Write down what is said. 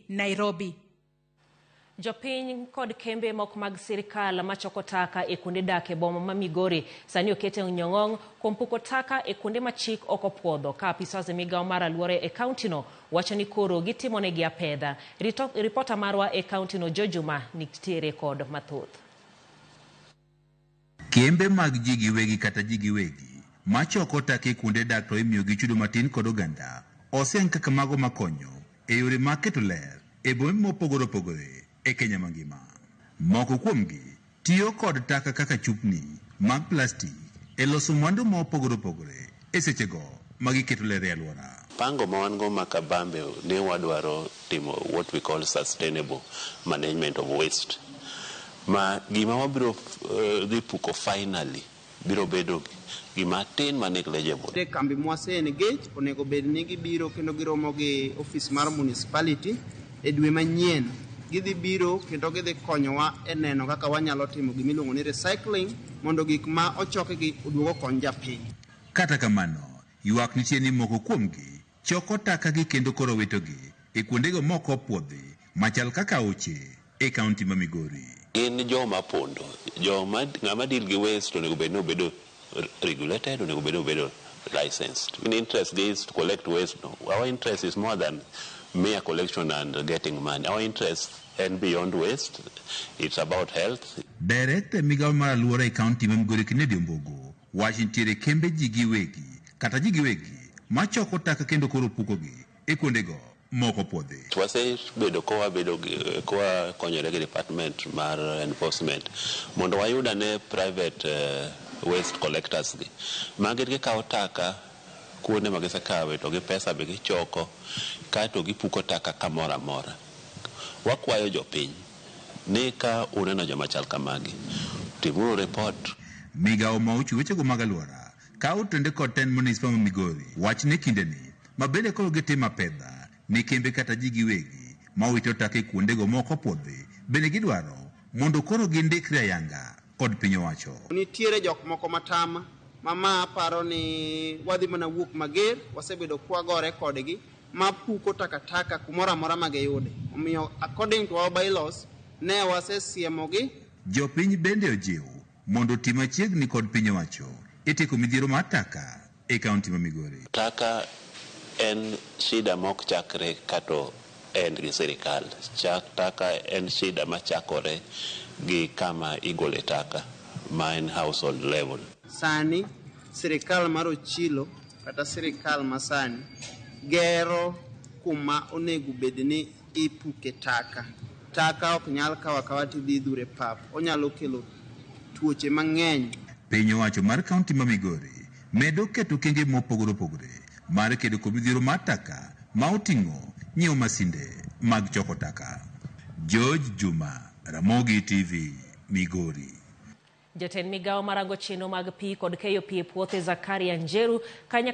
Nairobi. Jopiny kod kembe moko mag sirikal machoko taka e kuonde dak e boma ma Migori sani okete nyong'ong' kuom puko taka e kuonde ma chik ok opuodho ka apisas e migawo mar aluora e kauntino wacho ni koro gitimonegi apedha. Ripota marwa e kauntino Jojuma nitiere kod mathoth. Kembe mag ji giwegi kata ji giwegi machoko taka e kuonde dak to imiyogi chudo matin kod oganda oseng kaka mago makonyo e yore mag keto ler e bombe mopogore opogore e Kenya mangima. Moko kuomgi tiyo kod taka kaka chupni mag plastik e loso mwandu ma opogore opogore e sechego ma giketo ler e alwora. Pango ma wan go ma kabambe ne wadwaro timo what we call sustainable management of waste. Ma gima wabiro dhi puko finally biro bedo gima tin ma negligible. E kambi mwase engage onego bed ni gibiro kendo giromo gi ofis mar municipality e dwe manyien. Gidhi biro kendo gidhi konyowa e neno kaka wanyalo timo gimiluongo ni recycling mondo gik ma ochokgi oduog okony japiny. Kata kamano, ywak nitie ni moko kuomgi choko taka gi kendo koro witogi e kuondego mok opuodhi machal kaka aoche e kaunti ma Migori. Gin joma pondo, joma ng'ama deal gi waste onego bed ni obedo regulated, onego bed ni obedo licensed. In interest is to collect waste. No. Our interest is more than mere collection and getting money. Our interest and beyond waste, it's about health. Director migawo mar alwora e kaunti ma Migori Kennedy Ombogo wacho nitiere kembe ji giwegi kata ji giwegi machoko taka kendo koro pukogi e kuondego mok opuodhi. Wasebedo kowabedo kowakonyore gi department mar enforcement mondo wayud ane private waste collectors gi. Magi gikawo taka kuonde ma gisekawe to gi pesa be gichoko kaeto gipuko taka kamoro amora. Wakwayo jopiny ni ka uneno joma chal kamagi, timuru report. Migawo ma ochiwo wechego mag alwora kawo twende kod tend munispa ma Migori wach ni kindeni ma bende koro gitimo apedha ne kembe kata ji giwegi ma wito taka e kuondego mok opuodhi bende gidwaro mondo koro gindikre ayanga kod piny owacho. Nitiere jok moko matama ma paro ni wadhi mana wuok mager, wasebedo kwagore kodgi ma puko takataka kumoro amora ma giyude. Omiyo according to our bylaws ne wasesiemogi. Jopiny bende ojiw mondo oti machiegni kod piny owacho e tieko midhiero mar taka e kaunti ma Migori. Taka en shida mok chakre kato en gi sirikal. Taka en shida machakore gi kama igole taka ma en household level. Sani sirikal mar Ochilo kata sirikal masani gero kuma onego bed ni ipuke taka. Taka ok nyal kawo akawa tidhi idhure pap, onyalo kelo tuoche mang'eny. Piny owacho mar kaunti ma Migori medo keto kenge mopogore opogore mar kedo kod midhiero mar taka ma oting'o nyiewo masinde mag choko taka. George Juma, Ramogi TV, Migori. Jatend migawo marango chenro mag pi kod keyo pi e puothe Zakaria Njeru kanyakla